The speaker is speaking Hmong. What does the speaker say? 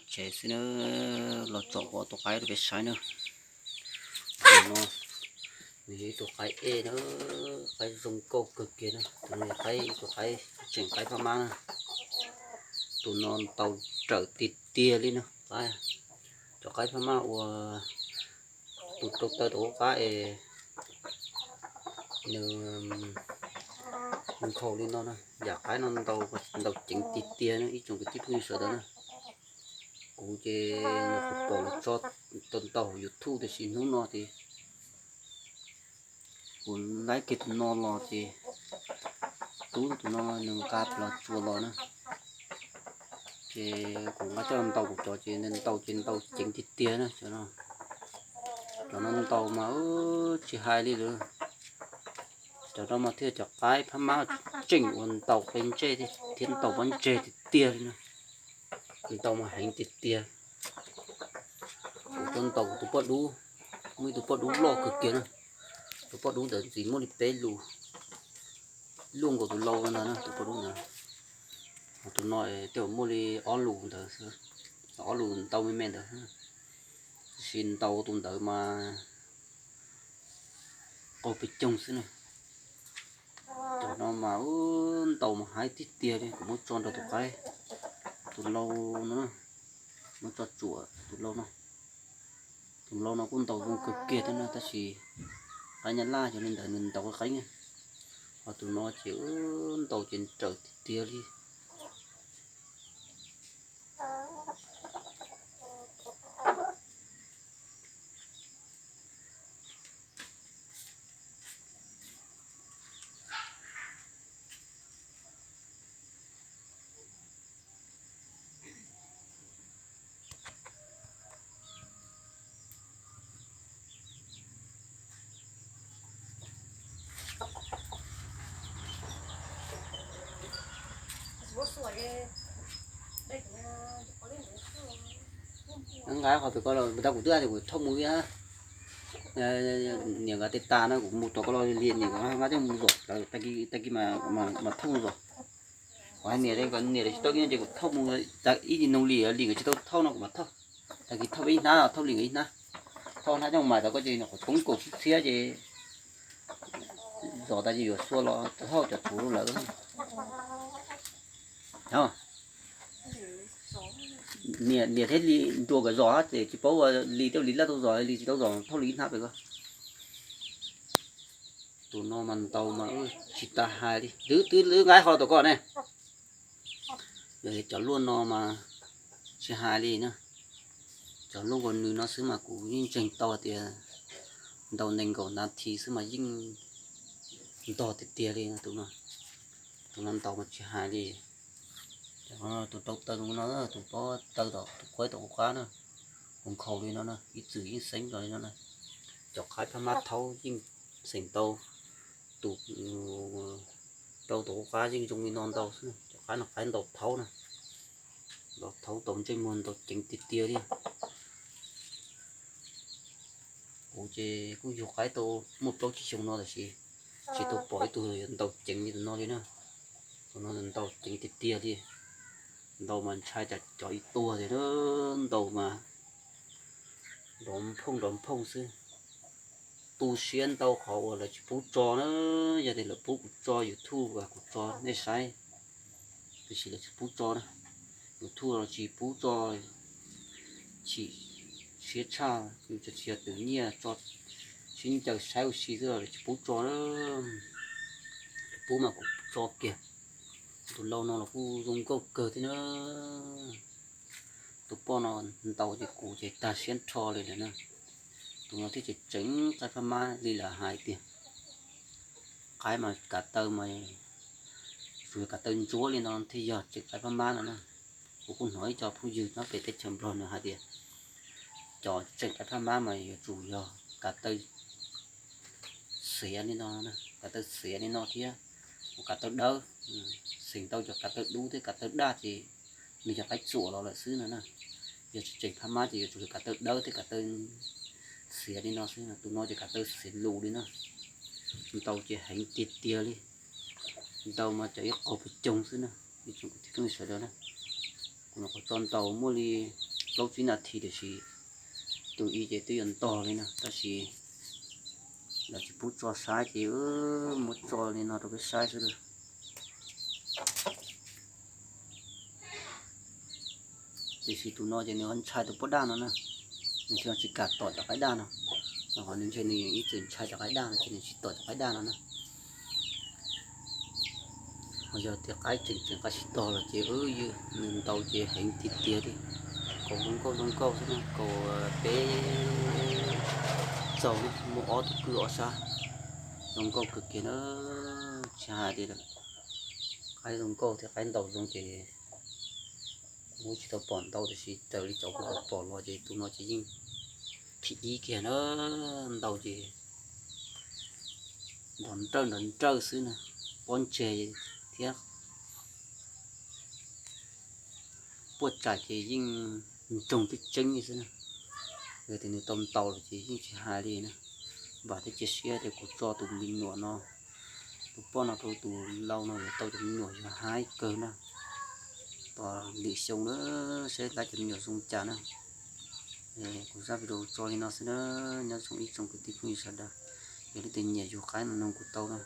Tsev xwb na, los tsom ua tus qaib rau peb saib na. Tus no nws yog ib tug qaib ej na, qaib zoo nkauj kawg kiag na. Tus no yog qaib, tus qaib tseem qaib phab mab na. Tus no ntaus raws tiag tiag li na. Cov qaib phab mab uas tus rau taw tom qab es nws nkhaus li no na. Yam qaib no ntaus ceev tiag tiag na ib tsoom kwv tij phooj ywg sawv daws na. Kuv ces nyuam qhuav pom tso tau ntau YouTube tiam sis hnub no ces kuv laib kiag tus no los ces tub tus no nws nqa plas tsuas los na. Ces kuv nqa coj ntaus kuv cov ces nws ntaus ces ntaus ceev tiag tiag na cov no. Cov no ntaus mas tsis hais li lawm. Cov no mas thiaj cov qaib phab mab tseem uas ntaus qe ntsej thiab ntaus pob ntseg tiag tiag li na. Ntaus mas heev tiag tiag. Kuv tuaj ntaus kuv tus poj dub, muaj ib tug poj dub loj kawg kiag na. Tus poj dub ntawd ntxiv muaj li peb lus, luaj nkaus tus lau ntawd na tus poj dub ntawd. Ho tus no tej zaum muaj li ob lus ntawd, ob lus ntau me me ntawd. Tab sis ntaus tus ntawd mas qaug pes coog xwb na. Cov no mas ntaus mas heev tiag tiag li. Kuv muab tso nrog tus qaib, tus lau no, muab tso tsuam tus lau no. Tus lau no kuj ntaus zoo kawg kiag thiab na tab sis qaib nyab laj yog li ntawd nws ntaus qeeb. Ho tus no ces ntaus ces raws tiag tiag li. Nqa qhov pem ko los, kuv twb hais tias kuv thauj mus ib hab. Niam nkawd tes tas no kuv mus tom ko los li niam nkawd nqa coj mus zom, tag kis mas thauj mus zom. Kuv hais niam, niam tsis tau ces kuv thauj mus ib nug li li nkawd tsis tau thauj no kuv mam thauj. Tag kis thauj peb ib hnab, thauj li nkawd ib hnab. Thauj hnab coj mus mas tau ko ces nyuam qhuav poob kaum tshiab tshiab ces zom tas ces yuav xua los thauj cov txhuv rau lawv. Niam thiab li nruas nkawd zom ces tsis paub ua li, tej li laj tau zom li tsis tau zom, thauj li ib hnab pem ko. Tus no mas ntaus mas tsis tas hais li, twb twb nqa qhov tom ko ne. Yog li cov luaj no mas tsis hais li na. Cov luaj nkaus nws no xwb mas kuv yeej ntseeg tau hais tias ntaus nees nkaum nas this xwb mas yeej ntog tiag tiag li tus no. Tus no ntaus mas tsis hais li. Tus rau taw no, tus pob taw tom, tus qaib tom qab na, nkhaus li no na, ib txwm yeej xeeb los li no na. Cov qaib phab mab thaub yeej xeem tau, tus rau tom qab yeej zoo li no ntau xwb. Cov qaib no qaib ntaus thaub na, ntaus thaub tau ntsej muag ntaus ceev tiag tiag li. Kuv ces kuj yug qaib tau muaj plaub tsib xyoo no tab sis tsis tau pom ib tug ntaus ceev li tus no li na. Tus no ntaus ceev tiag tiag li. Ntaus mas ntshai cas cov ib tuag tiag, ntaus mas nrov nphooj nrov nphooj xwb. Tu siab ntau qhov uas lawv tsis pub tso na. Yog tias lawv pub kuv tso YouTube kuv tso nej saib, tiam sis lawv tsis pub tso na. YouTube los tsis pub tso, chim siab tshaj, yus tsis yog tus nyiaj tso, sib ncaws saib ua si xwb los lawv tsis pub tso na. Lawv pub mas kuv tso kiag. Tus lau no los kuj zoo nkauj kawg thiab na. Tus poj no ntaus ces kuv ces tag siab nrho li lawm na. Tus no thiaj tseem tseem qaib phab mab li lawv hais tiag. Qaib mas kav taw mas tsuas yog kav taw ntsuab li no thiaj yog tseem qaib phab mab no na. Kuv kuj hnov ib co phooj ywg nyob pem teb chaws Nplog nws hais tias cov tseem qaib phab mab mas yuav tsum yog kav taw xiav li no, kav taw xiav li no thiab, ua kav taw dawb, xeem tau cov kav taw dub thiab kav taw daj ces nws yog qaib txuam los lawm xwb no na. Yog tseem phab mab ces yuav tsum yog kav taw dawb thiab kav taw xiav li no xwb, tus no ces kav taw xiav lus li na. Ntaus ces heev tiag tiag li, ntaus mas cov ib qaug pes coog xwb na. Ib tsoom kwv tij phooj ywg sawv daws na, kuv nyuam qhuav tso ntaus muaj li plaub tsib nas this tiam sis tus ib ces twb yuav ntog li na, tab sis lawv tsis pub tso saib ces muab tso li no rau peb saib xwb. Tiam sis tus no ces nws ntshai tus poj daj no na, nws tsis kam tom cov qaib daj no, rau qhov nws ntshe nws yeej ib txwm ntshai cov qaib daj no ces nws tsis tom cov qaib daj no na. Ho yog tias qaib tseem tseem qaib sib tog los ces nws ntaus ces heev tiag tiag li, kaus zoo nkauj zoo nkauj xwb na, kaus peb txaus na, muaj ob tug kwj ob sab, zoo nkauj kawg kiag na, tsis hais li lawm. Qaib zoo nkauj thiab qaib ntaus zoo ces kuv tsis tau pom ntau tiam sis raws li cov kuv pom los ces tus no ces yeej khib ib kiag na, ntaus ces nrov nrawj nrov nrawj xwb na, pob ntseg thiab puaj tsam ces yeej ntsoog tseeb tseeb li xwb na. Yog tias nws tau ntaus lawm ces yeej tsis hais li na. Vam thiab cia siab tias kuv tso tus me nyuam no, tus poj no rau tus lau no yuav tau cov me nyuam yuav haib kawg na. Tos lwm xyoo na, saib lawv cov me nyuam zoo cas na. Kuv zaj video tso li no xwb na, nyob zoo ib tsoom kwv tij phooj ywg sawv daws, yog leej twg nyiam yug qaib no noog kuv tau na.